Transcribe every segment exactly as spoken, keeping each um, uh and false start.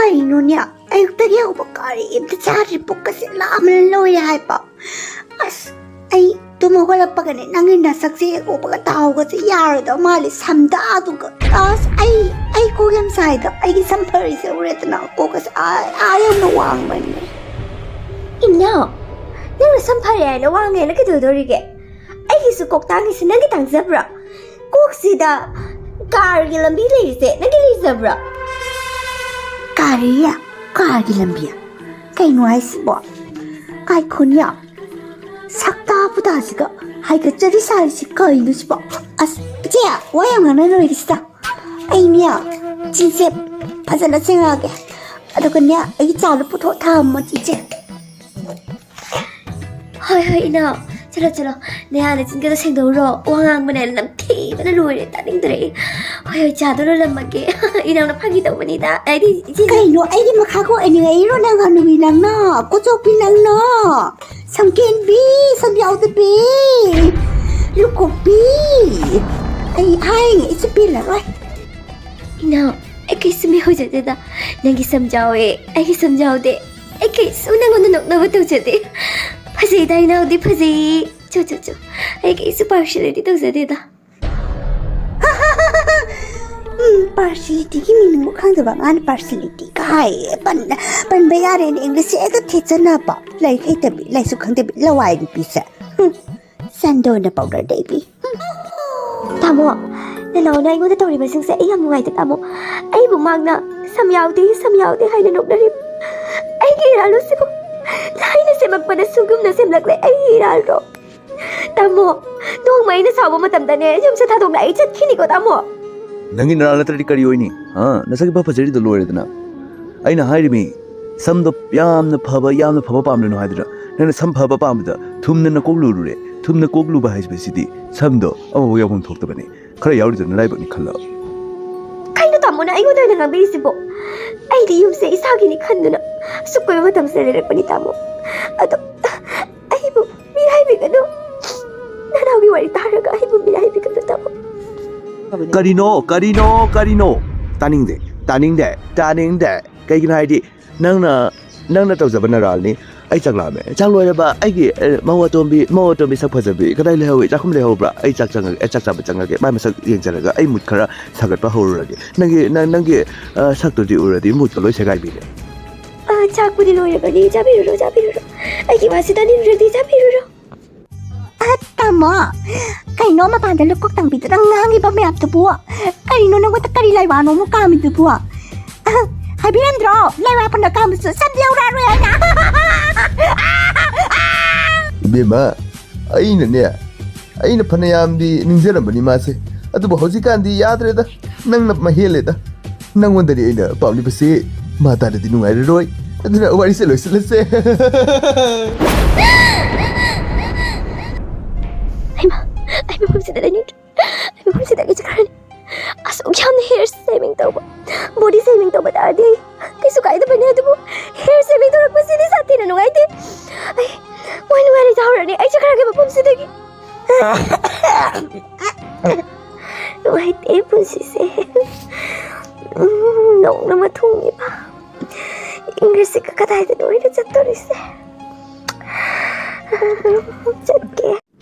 ꯀꯩꯅꯣꯅꯦ? ꯑꯌꯨꯛꯇꯒꯤ ꯍꯧꯕ ꯀꯔꯤꯝꯇ ꯆꯥꯗ꯭ꯔꯤ, ꯄꯨꯛꯀꯁꯦ ꯂꯥꯝꯕꯅ ꯂꯣꯏꯔꯦ ꯍꯥꯏꯕ꯫ ꯑꯁ, ꯑꯩ ꯇꯨꯝ ꯍꯧꯒꯠꯂꯛꯄꯒꯅꯦ ꯅꯪꯒꯤ ꯅꯁꯛꯁꯦ ꯍꯦꯛ ꯎꯕꯒ ꯇꯥꯍꯧꯒꯁꯦ ꯌꯥꯔꯣꯏꯗꯧ ꯃꯥꯜꯂꯦ, ꯁꯝꯗꯥꯗꯨꯒ꯫ ꯑꯁ, ꯑꯩ ꯑꯩ ꯀꯣꯛ ꯌꯥꯝ ꯁꯥꯏꯗ꯫ ꯑꯩꯒꯤ ꯁꯝ ꯐꯔꯤꯁꯦ ꯎꯔꯦꯗꯅ, ꯀꯣꯛꯀꯁꯦ ꯑꯥ ꯑꯥ ꯌꯧꯅ ꯋꯥꯡꯕꯅꯦ꯫ ꯏꯅꯥꯎ, ꯅꯪꯅ ꯁꯝ ꯐꯔꯦ ꯍꯥꯏꯅ ꯋꯥꯡꯉꯦꯅ ꯀꯩꯗꯧꯗꯣꯔꯤꯒꯦ? ꯑꯩꯒꯤꯁꯨ ꯀꯣꯛ ꯇꯥꯡꯉꯤꯁꯦ ꯅꯪꯒꯤ ꯇꯥꯡꯖꯕ꯭ꯔꯣ? ꯀꯣꯛꯁꯤꯗ ꯀꯥꯔꯒꯤ ꯂꯝꯕꯤ ꯂꯩꯔꯤꯁꯦ ꯅꯪꯒꯤ ꯂꯩꯖꯕ꯭ꯔꯣ? ꯀꯥꯔꯤ? ꯀꯥꯔꯒꯤ ꯂꯝꯕꯤ? ꯀꯩꯅꯣ ꯍꯥꯏꯁꯤꯕꯣ? ꯀꯥꯏꯈꯣꯅꯤꯌꯥ, ꯁꯛꯇꯥ ꯄꯨꯇꯥꯁꯤꯒ ꯍꯥꯏꯒꯠꯆꯔꯤ ꯁꯥꯔꯤꯁꯤ ꯀꯩꯅꯣ ꯁꯤꯕꯣ? ꯑꯁ, ꯏꯆꯦ, ꯋꯥ ꯌꯥꯝ ꯉꯥꯡꯅ ꯂꯣꯏꯔꯤꯁꯤꯗ꯫ ꯑꯩꯅꯦ, ꯆꯤꯟꯁꯦ ꯐꯖꯅ ꯁꯦꯡꯉꯛꯑꯒꯦ꯫ ꯑꯗꯨꯒꯅꯦ, ꯑꯩꯒꯤ ꯆꯥꯗꯣ ꯄꯨꯊꯣꯛ ꯊꯝꯃꯣ, ꯏꯆꯦ꯫ ꯍꯣꯏ, ꯍꯣꯏ, ꯏꯅꯥꯎ꯫ ꯆꯠꯂꯣ, ꯆꯠꯂꯣ꯫ ꯅꯌꯥ ꯅꯆꯤꯟꯒꯗꯣ ꯁꯦꯡꯗꯣꯛꯎꯔꯣ꯫ ꯋꯥ ꯉꯥꯡꯕꯅ ꯅꯝꯊꯤꯕꯅ ꯂꯣꯏꯔꯦ꯫ ꯇꯥꯅꯤꯡꯗ꯭ꯔꯦ ꯑꯩ꯫ ꯍꯣꯏ, ꯍꯣꯏ, ꯆꯥꯗꯣ ꯂꯣꯜꯂꯝꯃꯒꯦ꯫ ꯏꯅꯥꯎꯅ ꯐꯥꯒꯤ ꯇꯧꯕꯅꯤꯗ꯫ ꯑꯩꯗꯤ ꯏꯆꯦ ꯀꯩꯅꯣ? ꯑꯩꯒꯤ ꯃꯈꯥ ꯀꯣꯛ ꯑꯅꯤꯡꯉꯛꯏꯔꯣ ꯅꯪ, ꯍꯅꯨꯕꯤ ꯅꯪꯅ? ꯀꯣꯆꯣꯛꯄꯤ ꯅꯪꯅ? ꯁꯝꯀꯦꯟꯕꯤ, ꯁꯝ ꯌꯥꯎꯗꯕꯤ, ꯂꯨꯀꯣꯛꯄꯤ꯫ ꯑꯩ ꯍꯥꯏꯔꯤꯉꯩ ꯑꯩꯁꯨ ꯄꯦꯜꯂꯔꯣꯏ꯫ ꯏꯅꯥꯎ, ꯑꯩ ꯀꯩꯁꯨ ꯃꯤꯍꯧꯖꯗꯦꯗ꯫ ꯅꯪꯒꯤ ꯁꯝ ꯌꯥꯎꯋꯦ, ꯑꯩꯒꯤ ꯁꯝ ꯌꯥꯎꯗꯦ꯫ ꯑꯩ ꯀꯩꯁꯨ ꯅꯪꯉꯣꯟꯗ ꯅꯣꯛꯅꯕ ꯇꯧꯖꯗꯦ꯫ ꯐꯖꯩꯗ ꯏꯅꯥꯎꯗꯤ ꯐꯖꯩ꯫ ꯆꯣ, ꯆꯣ, ꯆꯣ꯫ ꯑꯩ ꯀꯩꯁꯨ partiality ꯇꯧꯖꯗꯦꯗ꯫ ꯎꯝ, partialityꯒꯤ meaningꯕꯨ ꯈꯪꯗꯕ ꯃꯥꯅ partiality ꯀꯥꯏ ꯄꯟ-, ꯄꯟꯕ ꯌꯥꯔꯦꯅꯦ꯫ Englishꯁꯦ ꯍꯦꯛꯇ ꯊꯦꯠꯆꯟꯅꯕ꯫ ꯂꯥꯏꯔꯤꯛ ꯍꯩꯇꯕꯤ, ꯂꯥꯏꯁꯨ ꯈꯪꯗꯕꯤ, ꯂꯋꯥꯏ ꯅꯨꯄꯤꯁꯦ꯫ ꯍꯨꯝ, ꯆꯟꯗꯣꯟꯅ powder ꯇꯩꯕꯤ꯫ ꯍꯨꯝ꯫ ꯇꯥꯃꯣ, ꯅꯅꯥꯎꯅ ꯑꯩꯉꯣꯟꯗ ꯇꯧꯔꯤꯕꯁꯤꯡꯁꯦ ꯑꯩ ꯌꯥꯝ ꯅꯨꯡꯉꯥꯏꯇꯦ, ꯇꯥꯃꯣ꯫ ꯑꯩꯕꯨ ꯃꯥꯡꯅ ꯁꯝ ꯌꯥꯎꯗꯦ, ꯁꯝ ꯌꯥꯎꯗꯦ ꯍꯥꯏꯅ ꯅꯣꯛꯅꯔꯤꯕ ꯑꯩꯒꯤ ꯏꯔꯥꯜꯂꯨꯁꯤꯕꯨ ꯂꯥꯏꯅ ꯁꯦꯝꯃꯛꯄꯅ ꯁꯨꯝꯒꯨꯝꯅ ꯁꯦꯝꯂꯛꯂꯦ꯫ ꯑꯩꯒꯤ ꯏꯔꯥꯜꯗꯣ꯫ ꯇꯥꯃꯣ, ꯅꯣꯡꯃ ꯑꯩꯅ ꯁꯥꯎꯕ ꯃꯇꯝꯗꯅꯦ, ꯌꯨꯝꯁꯦ ꯊꯥꯗꯣꯛꯂ ꯑꯩ ꯆꯠꯈꯤꯅꯤꯀꯣ, ꯇꯥꯃꯣ꯫ ꯅꯪꯒꯤ ꯅꯔꯥꯜ ꯅꯠꯇ꯭ꯔꯗꯤ ꯀꯔꯤ ꯑꯣꯏꯅꯤ? ꯍꯥ? ꯅꯁꯛ ꯏꯐ ꯐꯖꯔꯤꯗꯣ ꯂꯣꯏꯔꯦꯗꯅ꯫ ꯑꯩꯅ ꯍꯥꯏꯔꯤꯃꯤ, ꯁꯝꯗꯣ ꯌꯥꯝꯅ ꯐꯕ, ꯌꯥꯝꯅ ꯐꯕ ꯄꯥꯝꯂꯤꯅꯣ ꯍꯥꯏꯗꯨꯅ꯫ ꯅꯪꯅ ꯁꯝ ꯐꯕ ꯄꯥꯝꯕꯗ ꯊꯨꯝꯅ ꯅꯀꯣꯛ ꯂꯨꯔꯨꯔꯦ꯫ ꯊꯨꯝꯅ ꯀꯣꯛ ꯂꯨꯕ ꯍꯥꯏꯕꯁꯤꯗꯤ ꯁꯝꯗꯣ ꯑꯃꯐꯥꯎ ꯌꯥꯎꯐꯝ ꯊꯣꯛꯇꯕꯅꯤ꯫ ꯈꯔ ꯌꯥꯎꯔꯤꯗꯣ ꯅꯔꯥꯏꯕꯛꯅꯤ ꯈꯜꯂꯣ꯫ ꯀꯩꯅꯣ ꯇꯥꯃꯣꯅ ꯑꯩꯉꯣꯟꯗ ꯑꯣꯏꯅ ꯉꯥꯡꯕꯤꯔꯤꯁꯤꯕꯣ? ꯑꯩꯗꯤ ꯌꯨꯝꯁꯦ ꯏꯁꯥꯒꯤꯅꯤ ꯈꯟꯗꯨꯅ ꯑꯁꯨꯛ ꯀꯨꯏꯕ ꯃꯇꯝꯁꯤꯗ ꯂꯩꯔꯛꯄꯅꯤ, ꯇꯥꯃꯣ꯫ ꯑꯗꯣ ꯑꯩꯕꯨ ꯃꯤꯔꯥꯏꯕꯤꯒꯅꯨ꯫ ꯅꯅꯥꯎꯒꯤ ꯋꯥꯔꯤ ꯇꯥꯔꯒ ꯑꯩꯕꯨ ꯃꯤꯔꯥꯏꯕꯤꯒꯅꯨ, ꯇꯥꯃꯣ꯫ ꯀꯔꯤꯅꯣ? ꯀꯔꯤꯅꯣ? ꯀꯔꯤꯅꯣ? ꯇꯥꯅꯤꯡꯗꯦ꯫ ꯇꯥꯅꯤꯡꯗꯦ, ꯇꯥꯅꯤꯡꯗꯦ꯫ ꯀꯩꯒꯤꯅꯣ ꯍꯥꯏꯗꯤ, ꯅꯪꯅ, ꯅꯪꯅ ꯇꯧꯖꯕ ꯅꯔꯥꯜꯅꯤ꯫ ꯑꯩ ꯆꯥꯛ ꯂꯥꯝꯃꯦ꯫ ꯆꯥꯛ ꯂꯣꯏꯔꯕ? ꯑꯩꯒꯤ, ꯑꯦ, ꯃꯧ ꯑꯇꯣꯝꯕꯤ, ꯃꯧ ꯑꯇꯣꯝꯕꯤ ꯁꯛ ꯐꯖꯕꯤ ꯀꯗꯥꯏ ꯂꯩꯍꯧꯏ? ꯆꯥꯛꯈꯨꯝ ꯂꯩꯍꯧꯕ꯭ꯔꯥ? ꯑꯩ ꯆꯥꯛ ꯆꯪꯉꯒꯦ, ꯑꯩ ꯆꯥꯛ ꯆꯥꯕ ꯆꯪꯉꯒꯦ꯫ ꯃꯥꯏ ꯃꯁꯛ ꯌꯦꯡꯖꯔꯒ ꯑꯩ ꯃꯨꯠ ꯈꯔ ꯁꯥꯒꯠꯄ ꯍꯧꯔꯨꯔꯒꯦ꯫ ꯅꯪꯒꯤ, ꯅꯪ, ꯅꯪꯒꯤ, ꯑ, ꯁꯛꯇꯨꯗꯤ ꯎꯔꯗꯤ ꯃꯨꯠꯀ ꯂꯣꯏ ꯁꯦꯒꯥꯏꯕꯤꯅꯦ꯫ ꯑ, ꯆꯥꯛꯄꯨꯗꯤ ꯂꯣꯏꯔꯕꯅꯤ꯫ ꯆꯥꯕꯤꯔꯨꯔꯣ, ꯆꯥꯕꯤꯔꯨꯔꯣ꯫ ꯑꯩꯒꯤ ꯋꯥꯁꯤ ꯇꯥꯅꯤꯡꯗ꯭ꯔꯗꯤ ꯆꯥꯕꯤꯔꯨꯔꯣ꯫ ꯑ, ꯇꯥꯃꯣ, ꯀꯩꯅꯣ ꯃꯄꯥꯟꯗ ꯂꯨꯀꯣꯛ ꯇꯥꯡꯕꯤꯗꯨꯅ ꯉꯥꯡꯉꯤꯕ ꯃꯌꯥꯝꯗꯨꯕꯨ? ꯀꯔꯤꯅꯣ ꯅꯪꯉꯣꯟꯗ ꯀꯔꯤ ꯂꯥꯏꯋꯥꯅꯣ ꯑꯃꯨꯛ ꯀꯥꯝꯃꯤꯗꯨꯕꯨ? ꯑ, ꯍꯥꯏꯕꯤꯔꯝꯗ꯭ꯔꯣ? ꯂꯥꯏꯋꯥ ꯐꯅ ꯀꯥꯝꯃꯁꯨ ꯁꯝꯗꯤ ꯌꯧꯔꯛꯑꯔꯣꯏ ꯍꯥꯏꯅ꯫ ꯏꯕꯦꯝꯃ, ꯑꯩꯅꯅꯦ, ꯑꯩꯅ ꯐꯅꯌꯥꯝꯗꯤ ꯅꯤꯡꯖꯔꯝꯕꯅꯤ ꯃꯥꯁꯦ, ꯑꯗꯨꯕꯨ ꯍꯧꯖꯤꯛꯀꯥꯟꯗꯤ ꯌꯥꯗ꯭ꯔꯦꯗ, ꯅꯪꯅ ꯃꯍꯦꯜꯂꯦꯗ꯫ ꯅꯪꯉꯣꯟꯗꯅꯤ ꯑꯩꯅ ꯄꯥꯝꯂꯤꯕꯁꯤ, ꯃꯥ ꯇꯥꯔꯗꯤ ꯅꯨꯡꯉꯥꯏꯔꯔꯣꯏ꯫ ꯑꯗꯨꯅ ꯋꯥꯔꯤꯁꯦ ꯂꯣꯏꯁꯤꯜꯂꯁꯦ꯫ ꯍꯩꯃꯥ, ꯑꯩ ꯃꯐꯝꯁꯤꯗ ꯂꯩꯅꯤꯡꯗ꯭ꯔꯦ꯫ ꯑꯩ ꯃꯐꯝꯁꯤꯗꯒꯤ ꯆꯠꯈ꯭ꯔꯅꯤ꯫ ꯑꯁꯨꯛ ꯌꯥꯝꯅ ꯍꯤꯌꯔ ꯁꯦꯚꯤꯡ ꯇꯧꯕ, ꯕꯣꯗꯤ ꯁꯦꯚꯤꯡ ꯇꯧꯕ ꯇꯥꯔꯗꯤ ꯑꯩ ꯀꯩꯁꯨ ꯀꯥꯏꯗꯕꯅꯤ, ꯑꯗꯨꯕꯨ ꯍꯤꯌꯔ ꯁꯦꯚꯤꯡ ꯇꯧꯔꯛꯄꯁꯤꯗꯤ ꯁꯥꯊꯤꯅ ꯅꯨꯡꯉꯥꯏꯇꯦ꯫ ꯑꯩ ꯃꯣꯏ ꯅꯨꯡꯉꯥꯏꯔꯤ ꯇꯥꯍꯧꯔꯅꯤ, ꯑꯩ ꯆꯠꯈ꯭ꯔꯒꯦ ꯃꯐꯝꯁꯤꯗꯒꯤ꯫ ꯅꯨꯡꯉꯥꯏꯇꯦ ꯄꯨꯟꯁꯤꯁꯦ꯫ ꯎꯝ, ꯅꯣꯡꯅ ꯃꯊꯨꯝ ꯏꯃꯥ꯫ ꯏꯪꯂꯤꯁꯁꯤꯒ ꯀꯗꯥꯏꯗꯅꯣ ꯑꯩꯅ ꯆꯠꯇꯣꯔꯤꯁꯦ? ꯆꯠꯀꯦ꯫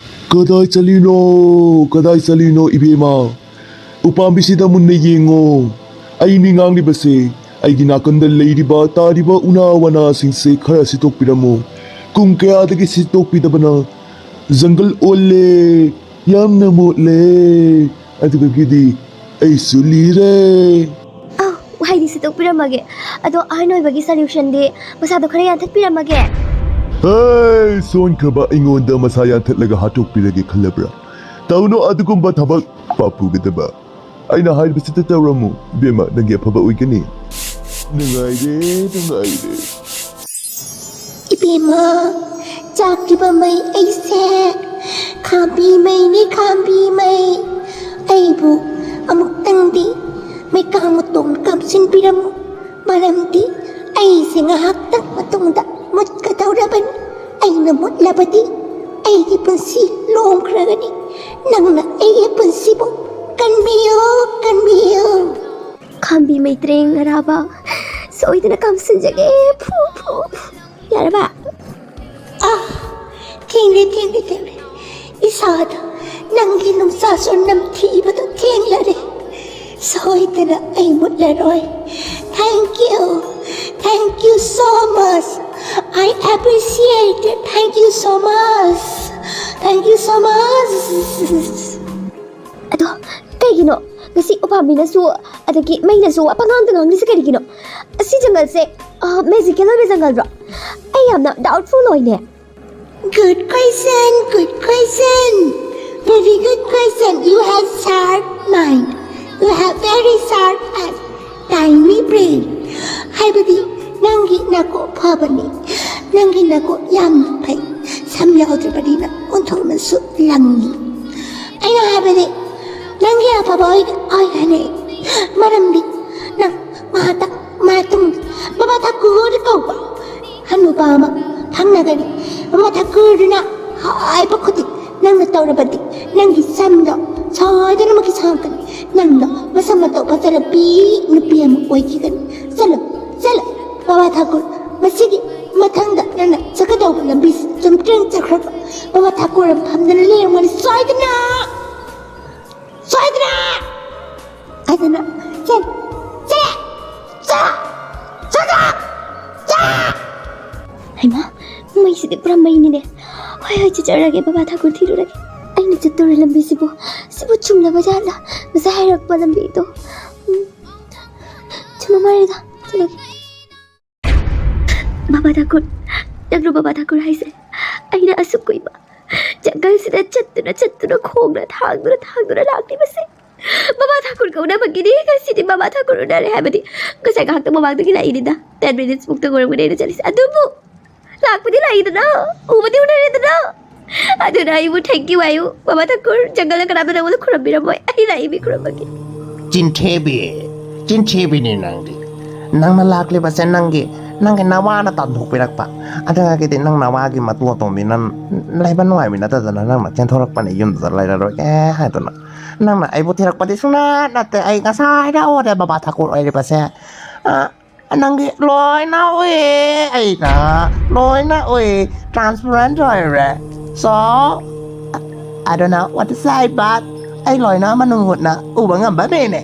ꯀꯗꯥꯏ ꯆꯠꯂꯤꯅꯣ? ꯀꯗꯥꯏ ꯆꯠꯂꯤꯅꯣ ꯏꯕꯦꯝꯃ? ꯎꯄꯥꯝꯕꯤꯁꯤꯗ ꯃꯨꯟꯅ ꯌꯦꯡꯉꯣ꯫ ꯑꯩꯅꯤ ꯉꯥꯡꯂꯤꯕꯁꯦ꯫ ꯑꯩꯒꯤ ꯅꯥꯀꯟꯗ ꯂꯩꯔꯤꯕ ꯇꯥꯔꯤꯕ ꯎꯅꯥ ꯋꯥꯅꯥꯁꯤꯡꯁꯦ ꯈꯔ ꯁꯤꯠꯇꯣꯛꯄꯤꯔꯝꯃꯨ꯫ ꯀꯨꯡ ꯀꯌꯥꯗꯒꯤ ꯁꯤꯠꯇꯣꯛꯄꯤꯗꯕꯅ ꯖꯪꯒꯜ ꯑꯣꯜꯂꯦ꯫ ꯌꯥꯝꯅ ꯃꯣꯠꯂꯦ꯫ ꯑꯗꯨꯒꯤꯗꯤ ꯑꯩꯁꯨ ꯂꯤꯔꯦ꯫ ꯑꯧ, ꯋꯥꯍꯩꯗꯤ ꯁꯤꯠꯇꯣꯛꯄꯤꯔꯝꯃꯒꯦ꯫ ꯑꯗꯣ ꯑꯍꯟ ꯑꯣꯏꯕꯒꯤ ꯁꯣꯂ꯭ꯌꯨꯁꯟꯗꯤ ꯃꯁꯥꯗꯣ ꯈꯔ ꯌꯥꯟꯊꯠꯄꯤꯔꯝꯃꯒꯦ꯫ ꯍꯦ, ꯁꯣꯟꯈ꯭ꯔꯕ ꯑꯩꯉꯣꯟꯗ ꯃꯁꯥ ꯌꯥꯟꯊꯠꯂꯒ ꯍꯥꯠꯇꯣꯛꯄꯤꯔꯒꯦ ꯈꯜꯂꯕ꯭ꯔꯥ? ꯇꯧꯅꯨ ꯑꯗꯨꯒꯨꯝꯕ ꯊꯕꯛ, ꯄꯥꯞ ꯄꯨꯒꯗꯕ꯫ ꯑꯩꯅ ꯍꯥꯏꯔꯤꯕꯁꯤꯗ ꯇꯧꯔꯝꯃꯨ, ꯏꯕꯦꯝꯃ, ꯅꯪꯒꯤ ꯑꯐꯕ ꯑꯣꯏꯒꯅꯤ꯫ ꯅꯨꯡꯉꯥꯏꯔꯦ, ꯅꯨꯡꯉꯥꯏꯔꯦ꯫ ꯏꯕꯦꯝꯃ, ꯆꯥꯛꯈꯤꯕ ꯃꯩ ꯑꯩꯁꯦ꯫ ꯈꯥꯝꯕꯤ ꯃꯩꯅꯤ, ꯈꯥꯝꯕꯤ ꯃꯩ꯫ ꯑꯩꯕꯨ ꯑꯃꯨꯛꯇꯪꯗꯤ ꯃꯩꯀꯥ ꯃꯇꯣꯟ ꯀꯥꯞꯁꯤꯟꯕꯤꯔꯝꯃꯨ꯫ ꯃꯔꯝꯗꯤ ꯑꯩꯁꯦ ꯉꯥꯏꯍꯥꯛꯇꯪ ꯃꯇꯨꯡꯗ ꯃꯨꯠꯀꯗꯧꯔꯕꯅꯤ꯫ ꯑꯩꯅ ꯃꯨꯠꯂꯕꯗꯤ ꯑꯩꯒꯤ ꯄꯨꯟꯁꯤ ꯂꯣꯝꯈ꯭ꯔꯒꯅꯤ꯫ ꯅꯪꯅ ꯑꯩꯒꯤ ꯄꯨꯟꯁꯤꯕꯨ ꯀꯟꯕꯤꯌꯨ, ꯀꯟꯕꯤꯌꯨ꯫ ꯍꯝꯕꯤ ꯃꯩꯇ꯭ꯔꯦꯡ ꯑꯔꯥꯕ ꯁꯣꯏꯗꯅ ꯀꯥꯝꯁꯤꯟꯖꯒꯦ꯫ ꯐꯨ, ꯐꯨ, ꯐꯨ꯫ ꯌꯥꯔꯕ? ꯑꯥ, ꯊꯦꯡꯂꯦ, ꯊꯦꯡꯂꯦ, ꯊꯦꯡꯂꯦ꯫ ꯏꯁꯥꯗ ꯅꯪꯒꯤ ꯅꯨꯡꯁꯥꯁꯨ ꯅꯝꯊꯤꯕꯗꯨ ꯊꯦꯡꯂꯔꯦ꯫ ꯁꯣꯏꯗꯅ ꯑꯩ ꯃꯨꯠꯂꯔꯣꯏ꯫ Thank you. Thank you so much. I appreciate it. Thank you so much. Thank you so much. ꯑꯗꯣ ꯀꯩꯒꯤꯅꯣ ꯉꯁꯤ ꯎꯄꯥꯝꯕꯤꯅꯁꯨ ꯑꯗꯒꯤ ꯃꯩꯅꯁꯨ ꯋꯥ ꯄꯉꯥꯡꯗ ꯉꯥꯡꯂꯤꯁꯦ ꯀꯔꯤꯒꯤꯅꯣ? ꯑꯁꯤ ꯖꯪꯒꯜꯁꯦ ꯃꯦꯖꯤꯀꯦꯜ ꯑꯣꯏꯕ ꯖꯪꯒꯜꯔꯣ? ꯑꯩ ꯌꯥꯝꯅ ꯗꯥꯎꯠꯐꯨꯜ ꯑꯣꯏꯅꯦ꯫ Good question, good question. Very good question. You have sharp mind. You have very sharp and tiny brain. ꯍꯥꯏꯕꯗꯤ ꯅꯪꯒꯤ ꯅꯀꯣꯛ ꯐꯕꯅꯤ, ꯅꯪꯒꯤ ꯅꯀꯣꯛ ꯌꯥꯝꯅ ꯐꯩ꯫ ꯁꯝ ꯌꯥꯎꯗ꯭ꯔꯕꯅꯤꯅ ꯑꯣꯟꯊꯣꯛꯅꯁꯨ ꯂꯪꯉꯤ꯫ ꯑꯩꯅ ꯍꯥꯏꯕꯗꯤ ꯅꯪꯒꯤ ꯑꯐꯕ ꯑꯣꯏ-, ꯑꯣꯏꯒꯅꯤ꯫ ꯃꯔꯝꯗꯤ ꯅꯪ ꯃꯍꯥꯛꯇ ꯃꯇꯨꯡꯗ ꯕꯕꯥ ꯊꯥꯀꯨꯔ ꯀꯧꯕ ꯍꯅꯨꯕ ꯑꯃ ꯐꯪꯅꯒꯅꯤ꯫ ꯕꯕꯥ ꯊꯥꯀꯨꯔꯗꯨꯅ ꯍꯥꯏꯕ ꯈꯨꯗꯤꯡ ꯅꯪꯅ ꯇꯧꯔꯕꯗꯤ ꯅꯪꯒꯤ ꯁꯝꯗꯣ ꯁꯣꯏꯗꯅꯃꯛꯀꯤ ꯁꯥꯡꯉꯛꯀꯅꯤ꯫ ꯅꯪꯗꯣ ꯃꯁꯝ ꯃꯇꯧ ꯐꯖꯔꯕꯤ ꯅꯨꯄꯤ ꯑꯃ ꯑꯣꯏꯈꯤꯒꯅꯤ꯫ ꯆꯠꯂꯣ, ꯆꯠꯂꯣ, ꯕꯕꯥ ꯊꯥꯀꯨꯔ꯫ ꯃꯁꯤꯒꯤ ꯃꯊꯪꯗ ꯅꯪꯅ ꯆꯠꯀꯗꯧꯕ ꯂꯝꯕꯤꯁꯤ ꯆꯨꯝꯗ꯭ꯔꯤꯡ ꯆꯠꯈ꯭ꯔꯕ ꯕꯕꯥ ꯊꯥꯀꯨꯔ ꯐꯝꯗꯅ ꯂꯩꯔꯝꯒꯅꯤ ꯁꯣꯏꯗꯅ꯫ ꯁꯣꯏꯗꯅ! ꯑꯗꯨꯅ ꯆꯠ-, ꯆꯠ-, ꯆꯠ-, ꯆꯠ-, ꯆꯠ-, ꯍꯩꯃꯥ, ꯃꯩꯁꯤꯗꯤ ꯄꯨꯔꯥ ꯃꯩꯅꯤꯅꯦ꯫ ꯍꯣꯏ, ꯍꯣꯏ, ꯆꯠꯆꯔꯒꯦ, ꯕꯕꯥ ꯊꯥꯀꯨꯔ ꯊꯤꯔꯨꯔꯒꯦ꯫ ꯑꯩꯅ ꯆꯠꯇꯧꯔꯤ ꯂꯝꯕꯤꯁꯤꯕꯨ, ꯁꯤꯕꯨ ꯆꯨꯝꯂꯕ ꯖꯥꯠꯂ? ꯉꯁꯥꯏ ꯍꯥꯏꯔꯛꯄ ꯂꯝꯕꯤꯗꯣ꯫ ꯎꯝ, ꯆꯨꯝꯕ ꯃꯥꯜꯂꯦꯗ, ꯆꯠꯂꯒꯦ꯫ ꯕꯕꯥ ꯊꯥꯀꯨꯔ, ꯅꯪꯂꯣ ꯕꯕꯥ ꯊꯥꯀꯨꯔ ꯍꯥꯏꯁꯦ? ꯑꯩꯅ ꯑꯁꯨꯛ ꯀꯨꯏꯕ ꯖꯪꯒꯜꯁꯤꯗ ꯆꯠꯇꯨꯅ, ꯆꯠꯇꯨꯅ, ꯈꯣꯡꯅ ꯊꯥꯡꯗꯨꯅ, ꯊꯥꯡꯗꯨꯅ ꯂꯥꯛꯂꯤꯕꯁꯦ ꯕꯕꯥ ꯊꯥꯀꯨꯔ ꯀꯧꯅꯕꯒꯤꯅꯤ꯫ ꯉꯁꯤꯗꯤ ꯕꯕꯥ ꯊꯥꯀꯨꯔ ꯎꯅꯔꯦ ꯍꯥꯏꯕꯗꯤ ꯉꯁꯥꯏ ꯉꯥꯏꯍꯥꯛꯇꯪ ꯃꯃꯥꯡꯗꯒꯤ ꯂꯥꯛꯏꯅꯤꯗ꯫ Ten minutes ꯃꯨꯛꯇ ꯑꯣꯏꯔꯝꯒꯅꯤ ꯑꯩꯅ ꯆꯠꯂꯤꯁꯦ꯫ ꯑꯗꯨꯕꯨ ꯂꯥꯛꯄꯗꯤ ꯂꯥꯛꯏꯗꯅ, ꯎꯕꯗꯤ ꯎꯅꯔꯦꯗꯅ꯫ ꯑꯗꯨꯅ ꯑꯩꯕꯨ thank you ꯍꯥꯏꯌꯨ, ꯕꯕꯥ ꯊꯥꯀꯨꯔ꯫ ꯖꯪꯒꯜꯗ ꯀꯅꯥꯝꯇ ꯅꯪꯉꯣꯟꯗ ꯈꯨꯔꯨꯝꯕꯤꯔꯝꯃꯣꯏ, ꯑꯩ ꯂꯥꯛꯏ ꯃꯤ ꯈꯨꯔꯨꯝꯕꯒꯤ꯫ ꯆꯤꯟꯊꯤꯕꯤ, ꯆꯤꯟꯊꯤꯕꯤꯅꯤ ꯅꯪꯗꯤ꯫ ꯅꯪꯅ ꯂꯥꯛꯂꯤꯕꯁꯦ ꯅꯪꯒꯤ ꯅꯪꯒꯤ ꯅꯋꯥꯅ ꯇꯥꯟꯊꯣꯛꯄꯤꯔꯛꯄ꯫ ꯑꯗꯨꯒꯤꯗꯤ ꯅꯪ ꯅꯋꯥꯒꯤ ꯃꯇꯨ ꯑꯇꯣꯝꯕꯤꯅ ꯂꯩꯕ ꯅꯨꯡꯉꯥꯏꯕꯤ ꯅꯠꯇꯗꯅ ꯅꯪꯅ ꯆꯦꯟꯊꯣꯔꯛꯄꯅꯦ, ꯌꯨꯝꯗꯨꯗ ꯂꯩꯔꯔꯣꯏꯒꯦ ꯍꯥꯏꯗꯨꯅ꯫ ꯅꯪꯅ ꯑꯩꯕꯨ ꯊꯤꯔꯛꯄꯗꯤ ꯁꯨꯡꯅꯠ ꯅꯠꯇꯦ꯫ ꯑꯩ ꯉꯁꯥꯏꯗ ꯑꯣꯔꯦ ꯕꯕꯥ ꯊꯥꯀꯨꯔ ꯑꯣꯏꯔꯤꯕꯁꯦ꯫ ꯑ, ꯅꯪꯒꯤ ꯂꯣꯏꯅ ꯎꯏ, ꯑꯩꯅ ꯂꯣꯏꯅ ꯎꯏ, transparent ꯑꯣꯏꯔꯦ꯫ So, I don't know what to say, but ꯑꯩ ꯂꯣꯏꯅ ꯃꯅꯨꯡ ꯍꯨꯠꯅ ꯎꯕ ꯉꯝꯕ ꯃꯤꯅꯦ꯫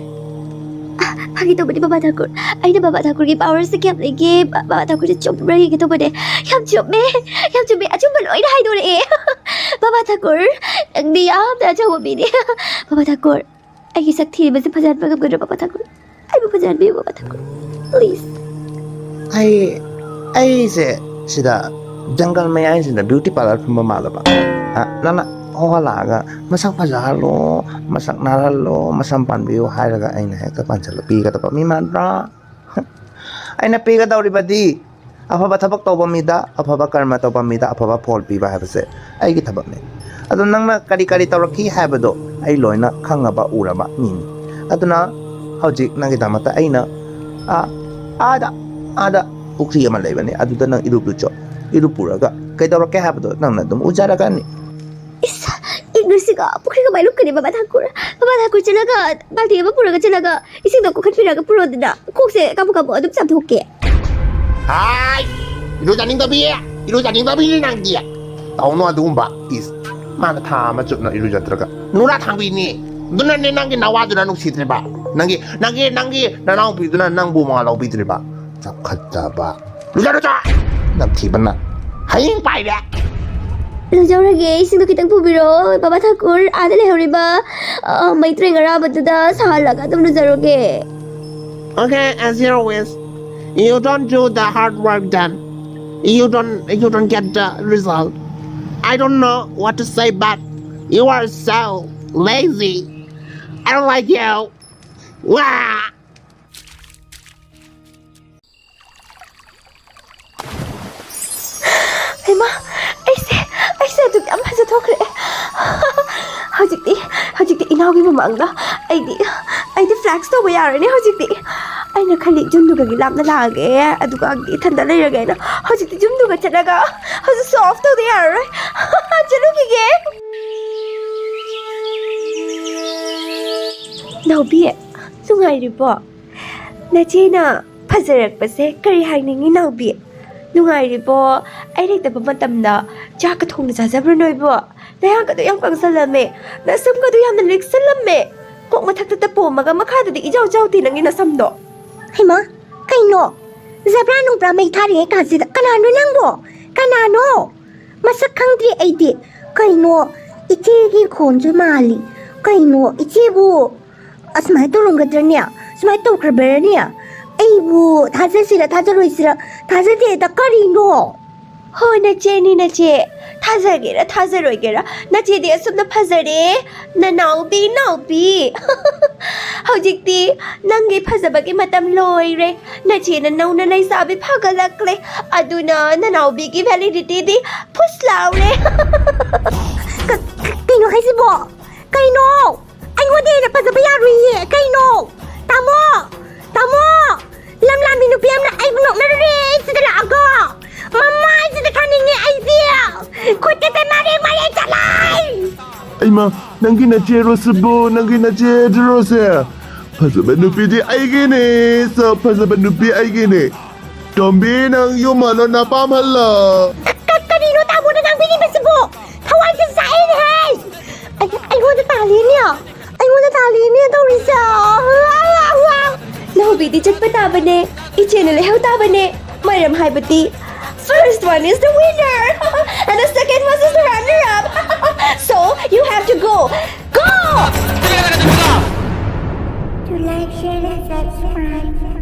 ꯐꯥꯒꯤ ꯇꯧꯕꯅꯤ ꯕꯕꯥ ꯊꯥꯀꯨꯔ꯫ ꯑꯩꯅ ꯕꯕꯥ ꯊꯥꯀꯨꯔꯒꯤ powerꯁꯦ ꯀꯌꯥꯝ ꯂꯩꯒꯦ? ꯕ-, ꯕꯕꯥ ꯊꯥꯀꯨꯔꯁꯦ ꯆꯨꯝꯕ꯭ꯔꯥ ꯌꯦꯡꯒꯦ ꯇꯧꯕꯅꯦ꯫ ꯌꯥꯝ ꯆꯨꯝꯃꯦ, ꯌꯥꯝ ꯆꯨꯝꯃꯦ, ꯑꯆꯨꯝꯕ ꯂꯣꯏꯅ ꯍꯥꯏꯗꯣꯔꯛꯑꯦ꯫ ꯕꯕꯥ ꯊꯥꯀꯨꯔ, ꯅꯪꯗꯤ ꯌꯥꯝꯅ ꯑꯆꯧꯕ ꯃꯤꯅꯦ꯫ ꯕꯕꯥ ꯊꯥꯀꯨꯔ, ꯑꯩꯒꯤ ꯁꯛ ꯊꯤꯔꯤꯕꯁꯦ ꯐꯖꯍꯟꯕ ꯉꯝꯒꯗ꯭ꯔꯥ ꯕꯕꯥ ꯊꯥꯀꯨꯔ? ꯑꯩꯕꯨ ꯐꯖꯍꯟꯕꯤꯌꯨ ꯕꯕꯥ ꯊꯥꯀꯨꯔ, please꯫ ꯑꯩ ꯑꯩꯁꯦ ꯁꯤꯗ ꯖꯪꯒꯜ ꯃꯌꯥꯏꯁꯤꯗ beauty parlour ꯐꯝꯕ ꯃꯥꯜꯂꯕ꯫ ꯑ, ꯅꯪꯅ ꯍꯣꯍꯜꯂꯛꯑꯒ ꯃꯁꯛ ꯐꯖꯍꯜꯂꯣ, ꯃꯁꯛ ꯅꯥꯜꯍꯜꯂꯣ, ꯃꯁꯝ ꯄꯥꯟꯕꯤꯌꯨ ꯍꯥꯏꯔꯒ ꯑꯩꯅ ꯍꯦꯛꯇ ꯄꯥꯟꯁꯤꯜꯂ ꯄꯤꯒꯗꯕ ꯃꯤ ꯃꯥꯟꯕ꯭ꯔꯥ? ꯑꯩꯅ ꯄꯤꯒꯗꯧꯔꯤꯕꯗꯤ ꯑꯐꯕ ꯊꯕꯛ ꯇꯧꯕ ꯃꯤꯗ, ꯑꯐꯕ ꯀꯔꯃ ꯇꯧꯕ ꯃꯤꯗ ꯑꯐꯕ ꯐꯣꯜ ꯄꯤꯕ ꯍꯥꯏꯕꯁꯦ ꯑꯩꯒꯤ ꯊꯕꯛꯅꯤ꯫ ꯑꯗꯣ ꯅꯪꯅ ꯀꯔꯤ ꯀꯔꯤ ꯇꯧꯔꯛꯈꯤ ꯍꯥꯏꯕꯗꯣ ꯑꯩ ꯂꯣꯏꯅ ꯈꯪꯉꯕ, ꯎꯔꯕ ꯃꯤꯅꯤ꯫ ꯑꯗꯨꯅ ꯍꯧꯖꯤꯛ ꯅꯪꯒꯤꯗꯃꯛꯇ ꯑꯩꯅ, ꯑ, ꯑꯥꯗ, ꯑꯥꯗ ꯄꯨꯈ꯭ꯔꯤ ꯑꯃ ꯂꯩꯕꯅꯦ, ꯑꯗꯨꯗ ꯅꯪ ꯏꯔꯨꯞꯂꯨꯆꯣ꯫ ꯏꯔꯨꯞꯄꯨꯔꯒ ꯀꯩꯗꯧꯔꯛꯀꯦ ꯍꯥꯏꯕꯗꯣ ꯅꯪꯅ ꯑꯗꯨꯝ ꯎꯖꯔꯒꯅꯤ꯫ ꯏꯁ, ꯏꯪꯂꯤꯁꯁꯤꯒ ꯄꯨꯈ꯭ꯔꯤ ꯀꯃꯥꯏ ꯂꯨꯞꯀꯅꯤ ꯕꯕꯥ ꯊꯥꯀꯨꯔ? ꯕꯕꯥ ꯊꯥꯀꯨꯔ ꯆꯠꯂꯒ ꯕꯥꯜꯇꯤ ꯑꯃ ꯄꯨꯔꯒ ꯆꯠꯂꯒ ꯏꯁꯤꯡꯗꯣ ꯀꯣꯛꯈꯠꯄꯤꯔꯒ ꯄꯨꯔꯛꯑꯣꯗꯅ꯫ ꯀꯣꯛꯁꯦ ꯀꯥꯕꯨ ꯀꯥꯕꯨ ꯑꯗꯨꯝ ꯆꯥꯝꯊꯣꯛꯀꯦ꯫ ꯍꯥꯏ! ꯏꯔꯨꯖꯅꯤꯡꯗꯕꯤ! ꯏꯔꯨꯖꯅꯤꯡꯗꯕꯤꯅꯤ ꯅꯪꯗꯤ! ꯇꯧꯅꯨ ꯑꯗꯨꯒꯨꯝꯕ꯫ ꯏꯁ! ꯃꯥꯅ ꯊꯥ ꯑꯃ ꯆꯨꯞꯅ ꯏꯔꯨꯖꯗ꯭ꯔꯒ꯫ ꯅꯨꯔꯥ ꯊꯥꯡꯕꯤꯅꯤ! ꯑꯗꯨꯅꯅꯦ ꯅꯪꯒꯤ ꯅꯋꯥꯗꯨꯅ ꯅꯨꯡꯁꯤꯗ꯭ꯔꯤꯕ꯫ ꯅꯪꯒꯤ, ꯅꯪꯒꯤ, ꯅꯪꯒꯤ ꯅꯅꯥꯎꯄꯤꯗꯨꯅ ꯅꯪꯕꯨ ꯃꯋꯥ ꯂꯧꯕꯤꯗ꯭ꯔꯤꯕ꯫ ꯆꯥꯎꯈꯠꯇꯕ꯫ ꯂꯨꯖꯔꯨꯆꯣ! ꯅꯝꯊꯤꯕꯅ ꯍꯌꯤꯡ ꯄꯥꯏꯔꯦ! ꯂꯨꯖꯧꯔꯒꯦ, ꯏꯁꯤꯡꯗꯣ ꯈꯤꯇꯪ ꯄꯨꯕꯤꯔꯛꯑꯣ꯫ ꯕꯕꯥ ꯊꯥꯀꯨꯔ, ꯑꯥꯗ ꯂꯩꯍꯧꯔꯤꯕ, ꯑ, ꯃꯩꯇ꯭ꯔꯦꯡ ꯑꯔꯥꯕꯗꯨꯗ ꯁꯥꯍꯜꯂꯒ ꯑꯗꯨꯝ ꯂꯨꯖꯔꯨꯒꯦ꯫ Okay, as your wish. You don't do the hard work then. You don't, you don't get the result. I don't know what to say, but you are so lazy. I don't like you. Wah! ꯍꯩꯃꯥ, ꯑꯩꯁꯦ, ꯑꯩꯁꯦ ꯑꯗꯨꯛ ꯌꯥꯝ ꯐꯖꯊꯣꯛꯈ꯭ꯔꯦ꯫ ꯍꯧꯖꯤꯛꯇꯤ, ꯍꯧꯖꯤꯛꯇꯤ ꯏꯅꯥꯎꯒꯤ ꯃꯃꯥꯡꯗ ꯑꯩꯗꯤ, ꯑꯩꯗꯤ flex ꯇꯧꯕ ꯌꯥꯔꯅꯤ ꯍꯧꯖꯤꯛꯇꯤ꯫ ꯑꯩꯅ ꯈꯜꯂꯤ ꯌꯨꯝꯗꯨꯒꯗꯤ ꯂꯥꯞꯅ ꯂꯥꯛꯑꯒꯦ, ꯑꯗꯨꯒ ꯏꯊꯟꯗ ꯂꯩꯔꯒꯦꯅ꯫ ꯍꯧꯖꯤꯛꯇꯤ ꯌꯨꯝꯗꯨꯒ ꯆꯠꯂꯒ ꯍꯧꯖꯤꯛ ꯁꯣ ꯑꯣꯐ ꯇꯧꯗ ꯌꯥꯔꯔꯣꯏ꯫ ꯆꯠꯂꯨꯈꯤꯒꯦ꯫ ꯅꯥꯎꯕꯤ, ꯅꯨꯡꯉꯥꯏꯔꯤꯕꯣ? ꯅꯆꯦꯅ ꯐꯖꯔꯛꯄꯁꯦ ꯀꯔꯤ ꯍꯥꯏꯅꯤꯡꯉꯤ, ꯅꯥꯎꯕꯤ? ꯅꯨꯡꯉꯥꯏꯔꯤꯕꯣ? ꯑꯩ ꯂꯩꯇꯕ ꯃꯇꯝꯗ ꯆꯥꯛꯀ ꯊꯣꯡꯅ ꯆꯥꯖꯕ꯭ꯔꯣ ꯅꯣꯏꯕꯣ? ꯅꯌꯥꯒꯗꯣ ꯌꯥꯝ ꯀꯪꯁꯜꯂꯝꯃꯦ, ꯅꯁꯝꯒꯗꯣ ꯌꯥꯝꯅ ꯂꯤꯛꯁꯜꯂꯝꯃꯦ꯫ ꯀꯣꯛ ꯃꯊꯛꯇ ꯄꯣꯝꯃꯒ ꯃꯈꯥꯗꯗꯤ ꯏꯆꯥꯎ ꯆꯥꯎꯗꯦ ꯅꯪꯒꯤ ꯅꯁꯝꯗꯣ꯫ ꯍꯩꯃꯥ, ꯀꯩꯅꯣ? ꯖꯕ꯭ꯔꯥ ꯅꯨꯡꯕ꯭ꯔꯥ ꯃꯩ ꯊꯥꯔꯤꯉꯩ ꯀꯥꯟꯁꯤꯗ ꯀꯅꯥꯅꯣ ꯅꯪꯕꯣ? ꯀꯅꯥꯅꯣ? ꯃꯁꯛ ꯈꯪꯗ꯭ꯔꯤ ꯑꯩꯗꯤ꯫ ꯀꯩꯅꯣ, ꯏꯆꯦꯒꯤ ꯈꯣꯟꯁꯨ ꯃꯥꯜꯂꯤ꯫ ꯀꯩꯅꯣ, ꯏꯆꯦꯕꯨ ꯑꯁꯨꯃꯥꯏꯅ ꯇꯧꯔꯝꯒꯗ꯭ꯔꯅꯦ? ꯁꯨꯃꯥꯏꯅ ꯇꯧꯈ꯭ꯔꯕ꯭ꯔꯅꯦ? ꯑꯩꯕꯨ ꯊꯥꯖꯁꯤꯔ ꯊꯥꯖꯔꯣꯏꯁꯤꯔ ꯊꯥꯖꯗꯦꯗ꯫ ꯀꯔꯤꯅꯣ? ꯍꯣ, ꯅꯆꯦꯅꯤ ꯅꯆꯦ꯫ ꯊꯥꯖꯒꯦꯔꯥ ꯊꯥꯖꯔꯣꯏꯒꯦꯔꯥ, ꯅꯆꯦꯗꯤ ꯑꯁꯨꯝꯅ ꯐꯖꯔꯦ꯫ ꯅꯅꯥꯎꯕꯤ, ꯅꯥꯎꯕꯤ꯫ ꯍꯧꯖꯤꯛꯇꯤ ꯅꯪꯒꯤ ꯐꯖꯕꯒꯤ ꯃꯇꯝ ꯂꯣꯏꯔꯦ꯫ ꯅꯆꯦꯅ ꯅꯧꯅ ꯂꯩꯁꯥꯕꯤ ꯐꯒꯠꯂꯛꯂꯦ꯫ ꯑꯗꯨꯅ ꯅꯅꯥꯎꯕꯤꯒꯤ ꯚꯦꯂꯤꯗꯤꯇꯤꯗꯤ ꯐꯨꯁ ꯂꯥꯎꯔꯦ꯫ ꯀ-, ꯀꯩꯅꯣ ꯍꯥꯏꯁꯤꯕꯣ? ꯀꯩꯅꯣ? ꯑꯩꯉꯣꯟꯗ ꯍꯦꯟꯅ ꯐꯖꯕ ꯌꯥꯔꯨꯏꯌꯦ꯫ ꯀꯩꯅꯣ? ꯇꯥꯃꯣ! ꯇꯥꯃꯣ! ꯂꯝꯂꯥꯟꯕꯤ ꯅꯨꯄꯤ ꯑꯃꯅ ꯑꯩꯕꯨ ꯅꯣꯛꯅꯔꯨꯔꯦ ꯁꯤꯗ ꯂꯥꯛꯑꯒ꯫ ꯃꯃꯥꯏꯁꯤꯗ ꯊꯥꯅꯤꯡꯉꯦ ꯑꯩꯗꯤ꯫ ꯈꯨꯠꯀꯁꯦ ꯃꯔꯦꯡ ꯃꯔꯦꯡ ꯆꯠꯂꯦ꯫ ꯑꯩꯃ, ꯅꯪꯒꯤ ꯅꯆꯦꯔꯣ ꯁꯤꯕꯨ? ꯅꯪꯒꯤ ꯅꯆꯦꯗꯨꯔꯣꯁꯦ? ꯐꯖꯕ ꯅꯨꯄꯤꯗꯤ ꯑꯩꯒꯤꯅꯦ꯫ ꯁꯛ ꯐꯖꯕ ꯅꯨꯄꯤ ꯑꯩꯒꯤꯅꯦ꯫ ꯇꯣꯝꯕꯤ, ꯅꯪ ꯌꯨꯝ ꯍꯜꯂꯣ, ꯅꯄꯥꯝ ꯍꯜꯂꯣ꯫ ꯀ-, ꯀ-, ꯀꯔꯤꯅꯣ ꯇꯥꯃꯣꯅ ꯉꯥꯡꯕꯤꯔꯤꯕꯁꯤꯕꯣ? ꯊꯋꯥꯏꯁꯦ ꯆꯥꯛꯑꯦꯅꯦꯍꯦ! ꯑꯩ-, ꯑꯩꯉꯣꯟꯗ ꯇꯥꯜꯂꯤꯅꯦ! ꯑꯩꯉꯣꯟꯗ ꯇꯥꯜꯂꯤꯅꯦ ꯇꯧꯔꯤꯁꯦ! ꯅꯥꯎꯕꯤꯗꯤ ꯆꯠꯄ ꯇꯥꯕꯅꯦ, ꯏꯆꯦꯅ ꯂꯩꯍꯧ ꯇꯥꯕꯅꯦ꯫ ꯃꯔꯝ ꯍꯥꯏꯕꯗꯤ, first one is the winner and the second one is the runner up. So, you have to go. Go! To like, share, and subscribe.